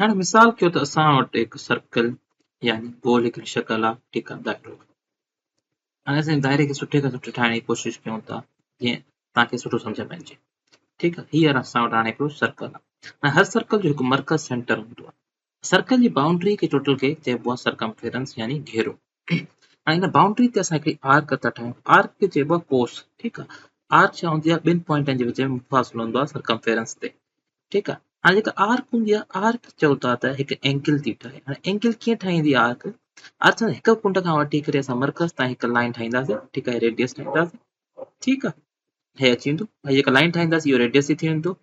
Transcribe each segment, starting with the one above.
هاڻي مثال ڪيو ته اسان وٽ هڪ سرڪل يعني گول هڪڙي شڪل آ ٺيڪ آ دائرو هاڻي اسان دائري کي سٺي کان سٺو ٺاهڻ جي ڪوشش ڪيون ٿا جيئن توهان کي سٺو سمجھ ۾ اچي ٺيڪ آ هي اسان وٽ هاڻي هڪڙو سرڪل آ هاڻي هر سرڪل جو هڪ مرڪز سينٽر هوندو آ سرڪل جي بائونڊري کي ٽوٽل کي چئبو آ سرڪمفيرنس يعني گهيرو هاڻي ان بائونڊري تي اسان هڪڙي آرڪ ٿا ٺاهيون آرڪ کي چئبو آ ڪوس ٺيڪ آ آرڪ ڇا هوندي آ ٻن پوائنٽن جي وچ ۾ مفاصلو هوندو آ سرڪمفيرنس تي ٺيڪ آ هاڻي جيڪا آرڪ هوندي آ آرڪ چئو ٿا ته هڪ اينگل ٿي ٺاهي هاڻي اينگل ڪيئن ٺاهيندي آرڪ آرڪ سان هڪ ڪنڊ کان وٺي ڪري اسان مرڪز تائين هڪ لائن ٺاهينداسين ٺيڪ آ ريڊيس ٺاهينداسين ٺيڪ آ هي اچي ويندو هي جيڪا لائن ٺاهينداسين اهو ريڊيس ٿي ويندو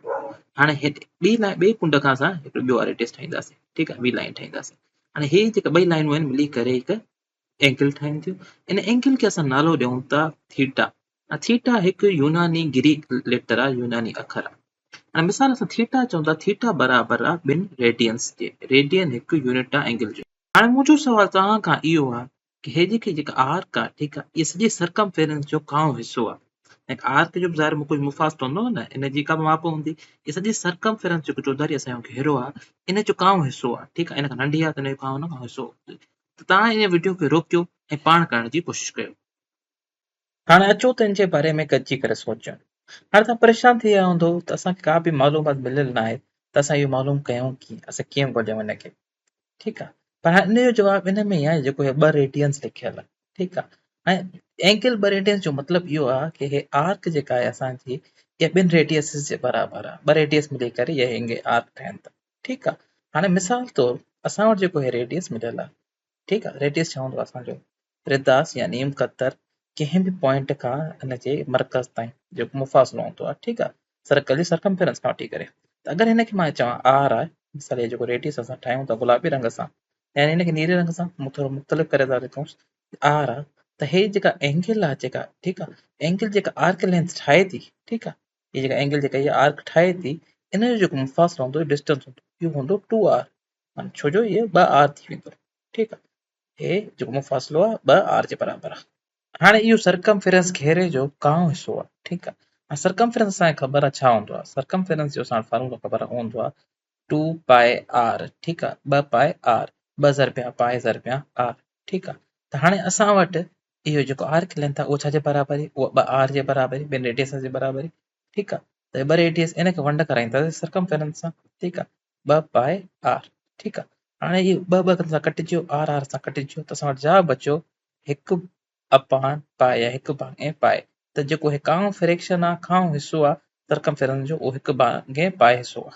هاڻي هي ٻي لائن ٻي ڪنڊ کان اسان هڪ ٻيو ريڊيس ٺاهينداسين ٺيڪ آ ٻي لائن ٺاهينداسين هاڻي هي جيڪا ٻئي لائنون آهن ملي ڪري هڪ اينگل ٺاهين ٿيون ان اينگل کي اسان نالو ڏيون ٿا ٿيٽا ٿيٽا هڪ يوناني گريڪ ليٽر آهي يوناني اکر آهي هاڻي مثال اسان ٿيٽا چئون ٿا ٿيٽا برابر آهي ٻن ريڊينس جي ريڊين هڪ يونٽ آهي اينگل جو هاڻي منهنجو سوال توهان کان اهو آهي ڪي هي جيڪي جيڪا آرڪ آهي ٺيڪ آهي اهي سڄي سرڪمفيرنس جو ڪائون حصو آهي ۽ آرڪ جو به ظاهر ڪجهه مفاصلو هوندو نه ان جي ڪا به ماپ هوندي هي سڄي سرڪمفيرنس جيڪو چوڌاري اسان جو گهيرو آهي ان جو ڪائون حصو آهي ٺيڪ آهي ان کان ننڍي آهي ته ان جو ڪائون حصو ته توهان ان وڊيو کي روڪيو ۽ پاڻ ڪرڻ جي ڪوشش ڪيو. هاڻي اچو ته ان جي باري ۾ گڏجي ڪري سوچيون. هاڻي توهان پريشان ٿي ويا هوندو ته اسان کي ڪا به معلومات مليل ناهي ته اسان اهو معلوم ڪيون ڪيئن، اسان ڪيئن ڳوليون ان کي. ٺيڪ آهي پر هاڻي ان جو جواب ان ۾ ئي آهي جيڪو هي ٻه ريڊينس لکيل آهي. ٺيڪ آهي ۽ اينگل ٻه ريڊينس جو مطلب اهو آهي ڪي هي آرڪ جيڪا آهي اسان جي اها ٻن ريڊيسز جي برابر آهي. ٻه ريڊيس ملي ڪري اها اينگل آرڪ ٺاهين ٿا. ٺيڪ آ هاڻي مثال طور اسان وٽ جيڪو هي ريڊيس مليل آ ٺيڪ آ ريڊيس ڇا هوندو آ اسان جو رداس يا نيم قطر ڪنهن به پوائنٽ کان ان جي مرڪز تائين جيڪو مفاصلو هوندو آ ٺيڪ آ سرڪل جي سرڪمفيرنس کان وٺي ڪري ته اگر هن کي مان چوان آر آ مثال هي جيڪو ريڊيس اسان ٺاهيون ٿا گلابي رنگ سان يعني هن کي نيري رنگ سان ٿورو مختلف ڪري ٿا لکون آر آ ته هي جيڪا اينگل آ جيڪا ٺيڪ آ اينگل جيڪا آرڪ لينٿ ٺاهي ٿي ٺيڪ آ هي جيڪا اينگل جيڪا هي آرڪ ٺاهي ٿي ان جو جيڪو مفاصلو هوندو ڊسٽنس هوندو اهو هوندو ٽو آر معنی ڇو جو هي ٻه آر ٿي ويندو ٺيڪ آ هي جيڪو مفاصلو آ ٻه آر جي برابر آ. هاڻي اهو سرڪمفيرنس گهيري جو ڪائون حصو آ ٺيڪ آ سرڪمفيرنس اسان کي خبر آ ڇا هوندو آ سرڪمفيرنس جو اسان فارمولو خبر آ هوندو آ ٽو پائي آر ٺيڪ آ ٻه پائي آر ٻه ضربيان پائي ضربيان آر ٺيڪ آ ته هاڻي اسان وٽ اهو جيڪو آرڪ لينٿ آ اهو ڇا جي برابر آهي اهو ٻه آر جي برابر آهي ٻن ريڊيس جي برابر آهي ٺيڪ آ ته ٻه ريڊيس ان کي ونڊ ڪرائينداسين سرڪمفيرنس سان ٺيڪ آ ٻه پائي آر ٺيڪ آ هاڻي اهو ٻه ٻه سان ڪٽجي ويو آر آر سان ڪٽجي ويو ته اسان وٽ جواب بچيو هڪ اپان پائي يا هڪ ڀاڱي پائي ته جيڪو هي ڪائون فريڪشن آ کائون حصو آ سرڪمفيرنس جو اهو هڪ ڀاڱي پائي حصو آ.